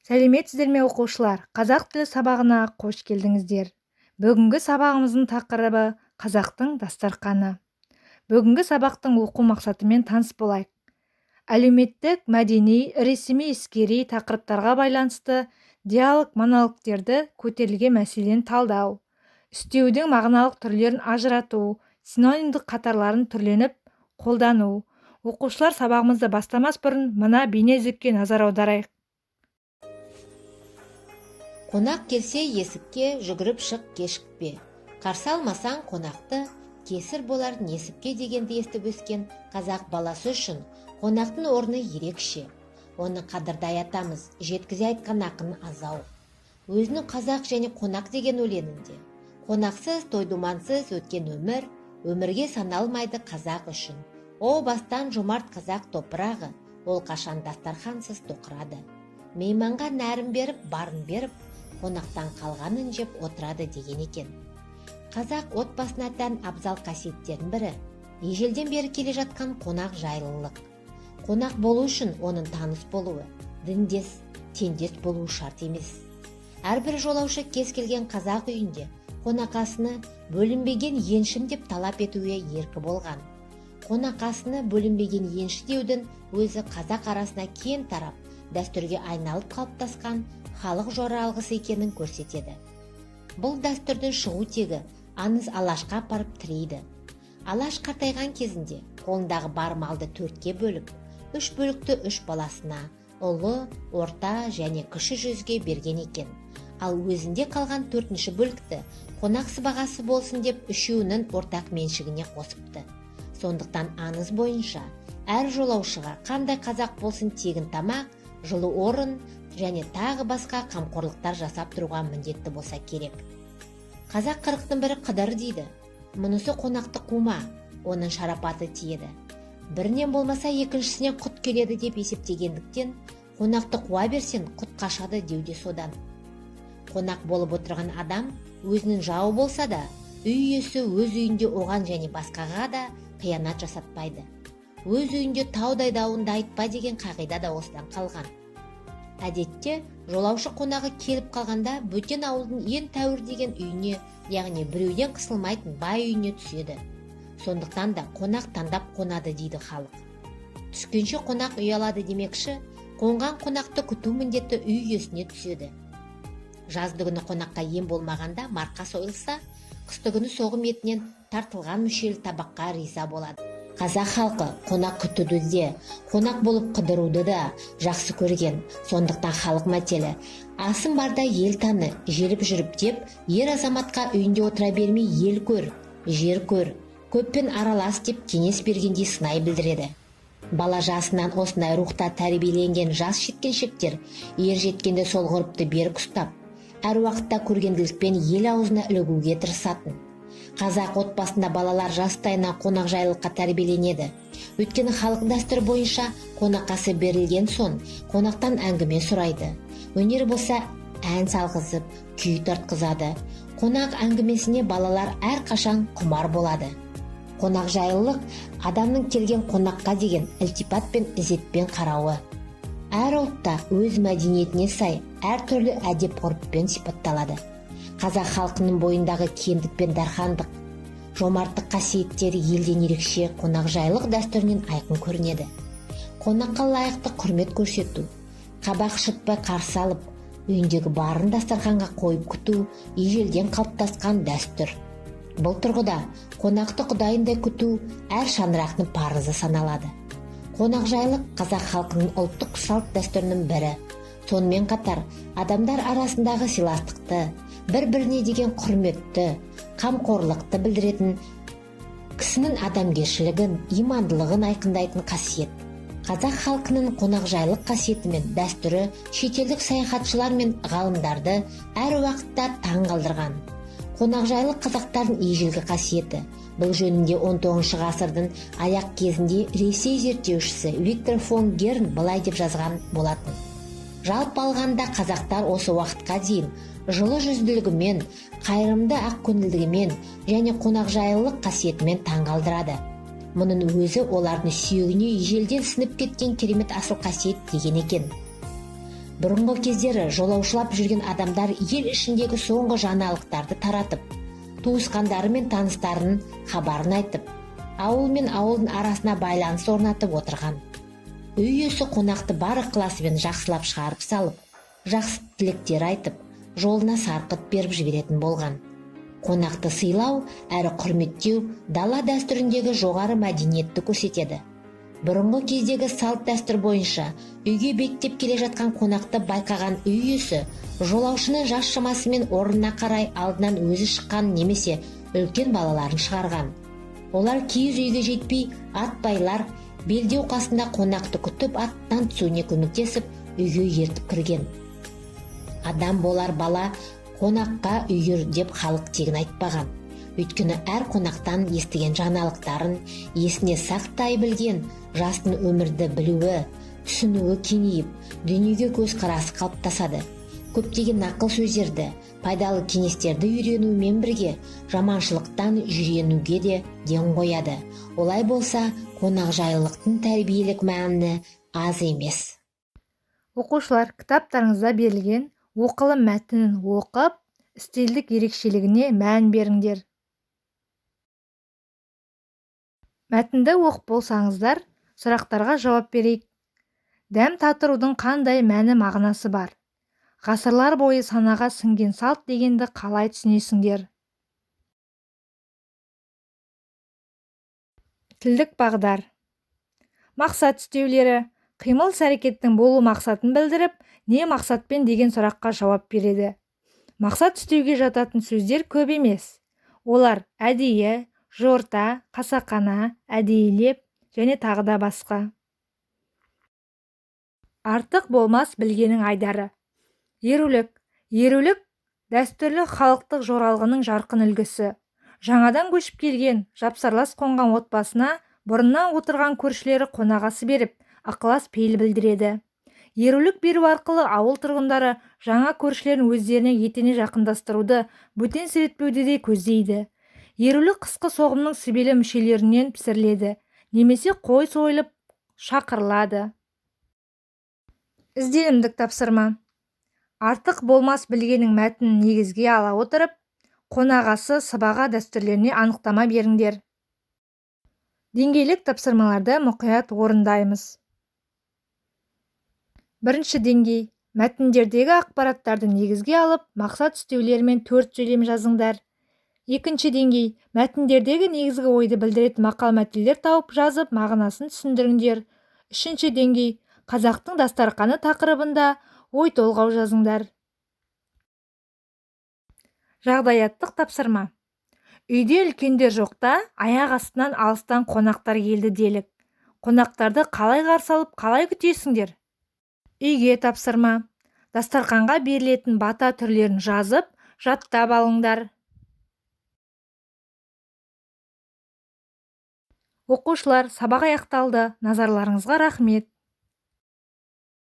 Сәлеметсіздер ме, оқушылар! Қазақ тілі сабағына қош келдіңіздер. Бүгінгі сабағымыздың тақырыбы: қазақтың дастарқаны. Бүгінгі сабақтың оқу мақсатымен таныс болайық. Әлеуметтік, мәдени, ресми, іскери тақырыптарға байланысты диалог, монологтерді көтерілген мәселені талдау, үстеудің мағыналық түрлерін ажырату, синонимдік қатарларын түрленіп қолдану. Оқушылар, сабағымызды бастамас бұрын мына бейне үзікке назар аударайық. Қонақ келсе есікке, жүгіріп шық, кешікпе. Қарсы алмасаң қонақты, кесір болар несіпке дегенді естіп өскен қазақ баласы үшін қонақтың орны ерекше. Оны қадырдай атамыз жеткізе айтқан ақын Азау өзінің «Қазақ және қонақ» деген өлеңінде: «Қонақсыз, той думансыз өткен өмір өмірге саналмайды қазақ үшін. О бастан жомарт қазақ топырағы, ол қашан дастархансыз тоқырады? Мейманға нәрін беріп, барын беріп, қонақтан қалғанын жеп отырады», – деген екен. Қазақ отбасына тән абзал қасиеттердің бірі – ежелден бері келе жатқан қонақ жайлылық. Қонақ болу үшін оның таныс болуы, діндес, теңдес болуы шарт емес. Әрбір жолаушы кез келген қазақ үйінде қонақасыны бөлінбеген еншім деп талап етуге еркі болған. Қонақасыны бөлінбеген енші деудің өзі қазақ арасына кең тарап, дәстүрге айналып қалыптасқан халық жоралғысы екенін көрсетеді. Бұл дәстүрдің шығу тегі аңыз Алашқа апарып тірейді. Алаш қартайған кезінде қолындағы бар малды төртке бөліп, үш бөлікті үш баласына – ұлы, орта және кіші жүзге берген екен. Ал өзінде қалған төртінші бөлікті қонақ сыбағасы болсын деп, үшеуінің ортақ меншігіне қосыпты. Сондықтан аңыз бойынша әр жолаушыға, қандай қазақ болсын, тегін тамақ, жылы орын және тағы басқа қамқорлықтар жасап тұруға міндетті болса керек. Қазақ «Қырықтың бірі Қыдыр» дейді. Мұнысы қонақты қума, оның шарапаты тиеді, бірінен болмаса екіншісінен құт келеді деп есептегендіктен, қонақты қуа берсең, құт қашады деу де содан. Қонақ болып отырған адам өзінің жауы болса да, үй иесі өз үйінде оған және басқаға да қиянат жасатпайды. «Өз үйінде таудай дауыңды айтпа» деген қағида да осыдан қалған. Әдетте жолаушы қонағы келіп қалғанда бөтен ауылдың ең тәуір деген үйіне, яғни біреуден қысылмайтын бай үйіне түседі. Сондықтан да «қонақ таңдап қонады» дейді халық. Түскенше қонақ ұялады демекші, қонған қонақты күту міндеті үй иесіне түседі. Жазды күні қонаққа ең болмағанда марқа сойылса, қысты күні соғым етінен тартылған мүшел табаққа риза болады. Қазақ халқы қонақ күтуді де, қонақ болып қыдыруды да жақсы көрген. Сондықтан халық мәтелі: «Асым барда ел таны, желіп жүріп» деп, ер азаматқа үйінде отыра бермей, ел көр, жер көр, көппен аралас деп кеңес бергендей сынай білдіреді. Бала жасынан осындай рухта тәрбиеленген жас жеткіншектер ер жеткенде сол ғұрыпты берік ұстап, әр уақытта көргенділікпен ел аузына ілігуге тырысатын. Қазақ отбасында балалар жастайынан қонақжайлылыққа тәрбиеленеді. Өйткені халық дәстүрі бойынша қонақасы берілген соң қонақтан әңгіме сұрайды, өнер болса, ән салғызып, күй тартқызады. Қонақ әңгімесіне балалар әрқашан құмар болады. Қонақжайлылық – адамның келген қонаққа деген ілтипат пен ізетпен қарауы. Әр ұлтта өз мәдениетіне сай әртүрлі әдеп ғұрыппен сипатталады. Қазақ халқының бойындағы кеңдік пен дархандық, жомарттық қасиеттері елден ерекше қонақжайлық дәстүрінен айқын көрінеді. Қонаққа лайықты құрмет көрсету, қабақ шытпай қарсы алып, үйіндегі барын дастарханға қойып күту ежелден қалыптасқан дәстүр. Бұл тұрғыда қонақты құдайындай күту әр шаңырақтың парызы саналады. Қонақжайлық – қазақ халқының ұлттық салт дәстүрінің бірі. Сонымен қатар адамдар арасындағы сыйластықты, бір біріне деген құрметті, қамқорлықты білдіретін, кісінің адамгершілігін, имандылығын айқындайтын қасиет. Қазақ халқының қонақжайлық қасиеті мен дәстүрі шетелдік саяхатшылар мен ғалымдарды әр уақытта таң қалдырған. Қонақжайлық – қазақтардың ежелгі қасиеті. Бұл жөнінде 19 ғасырдың аяқ кезінде Ресей зерттеушісі Виктор фон Герн былай деп жазған болатын: «Жалпы алғанда, қазақтар осы уақытқа дейін жылы жүзділігімен, қайырымды ақкөңілдігімен және қонақжайлылық қасиетімен таңғалдырады. Мұның өзі олардың сүйегіне ежелден сіңіп кеткен керемет асыл қасиет», – деген екен. Бұрынғы кездері жолаушылап жүрген адамдар ел ішіндегі соңғы жаңалықтарды таратып, туысқандары мен таныстарының хабарын айтып, ауыл мен ауылдың арасына байланыс орнатып отырған. Үй иесі қонақты бар ықыласымен жақсылап шығарып салып, жақсы тілектер айтып, жолына сарқыт беріп жіберетін болған. Қонақты сыйлау әрі құрметтеу дала дәстүріндегі жоғары мәдениетті көрсетеді. Бұрынғы кездегі салт дәстүр бойынша үйге беттеп келе жатқан қонақты байқаған үй иесі жолаушыны жас шамасымен орнына қарай алдынан өзі шыққан немесе үлкен балаларын шығарған. Олар киіз үйге жетпей атбайлар белдеу қасында қонақты күтіп аттан түсуіне көмектесіп үйге ертіп кірген. Адам болар бала қонаққа үйір деп халық тегін айтпаған. Өйткені әр қонақтан естіген жаңалықтарын есіне сақтай білген жастың өмірді білуі, түсінуі кеңейіп, дүниеге көзқарасы қалыптасады. Көптеген ақыл сөздерді, пайдалы кеңестерді үйренумен бірге жаманшылықтан жиренуге де ден қояды. Олай болса, қонақжайлылықтың тәрбиелік мәні аз емес. Оқушылар, кітаптарыңызда берілген оқылым мәтінін оқып, стильдік ерекшелігіне мән беріңдер. Мәтінді оқып болсаңыздар, сұрақтарға жауап берейік. Дәм татырудың қандай мәні мағынасы бар? Ғасырлар бойы санаға сіңген салт дегенді қалай түсінесіңдер? Тілдік бағдар. Мақсат үстеулері қимыл іс-әрекеттің болу мақсатын білдіріп, не мақсатпен деген сұраққа жауап береді. Мақсат үстеуге жататын сөздер көп емес. Олар әдейі, жорта, қасақана, әдейілеп және тағы да басқа. Артық болмас білгенің айдары. Ерулік. Ерулік дәстүрлі халықтық жоралғының жарқын үлгісі. Жаңадан көшіп келген, жапсарлас қонған отбасына бұрыннан отырған көршілері қонағасы беріп, ықылас пейіл білдіреді. Ерулік беру арқылы ауыл тұрғындары жаңа көршілерін өздеріне етене жақындастыруды, бөтенсіретпеуді де көздейді. Ерулік қысқы соғымның сүбелі мүшелерінен пісіріледі, немесе қой сойылып шақырылады. Ізденімдік тапсырма. Артық болмас білгенің мәтінін негізге ала отырып, қонағасы сыбаға дәстүрлеріне анықтама беріңдер. Деңгейлік тапсырмаларды мұқият орындаймыз. Бірінші деңгей. Мәтіндердегі ақпараттарды негізге алып, мақсат үстеулерімен 4 сөйлем жазыңдар. Екінші деңгей. Мәтіндердегі негізгі ойды білдіретін мақал-мәтелдер тауып жазып, мағынасын түсіндіріңдер. Үшінші деңгей. Қазақтың дастарқаны тақырыбында ой толғау жазыңдар. Жағдаяттық тапсырма. Үйде үлкендер жоқта, аяқ астынан алыстан қонақтар келді делік. Қонақтарды қалай қарсы алып, қалай күтесіңдер? Үйге тапсырма. Дастарқанға берілетін бата түрлерін жазып, жаттап алыңдар. Оқушылар, сабақ аяқталды. Назарларыңызға рахмет.